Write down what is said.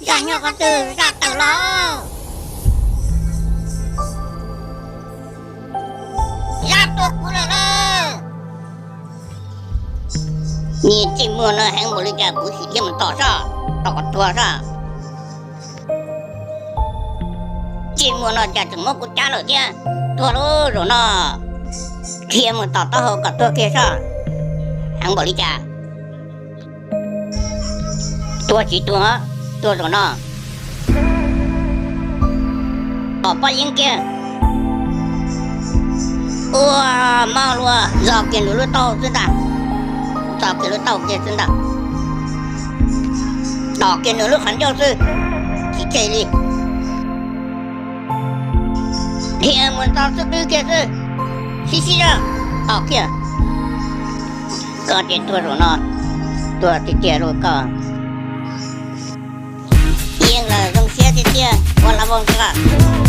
Zaj nyob qhov twg? Zaj tawm los, zaj tua kuv lawm lauj. Niag ntsej muag no heev npaum li cas kuv sim dhia mus tom soj, tom kom tuag soj. Ntsej muag no cas tseem muab kuv cab lawm thiab. Tuag lub zaum no, dhia mus tom taub hau kom tuag kiag soj. Heev npaum li cas? Tuag tsis tuag, tuag zaum no. Tom pob yeeb kiag. Ua, mob luaj, zos kiag nws lub taub hau xwb ntag. Zos kiag lub taub hau kiag xwb ntag. Tom kiag nws lub qhov ncauj xwb, tsis tseg li. Dhia mus txog xub pwg kiag xwb, sib sib zog, tom kiag. Koj ces tuag zaum no, tuag tiag tiag lauj koj. Yeej lawm, zoo siab tiag tiag, ua la vau ntag.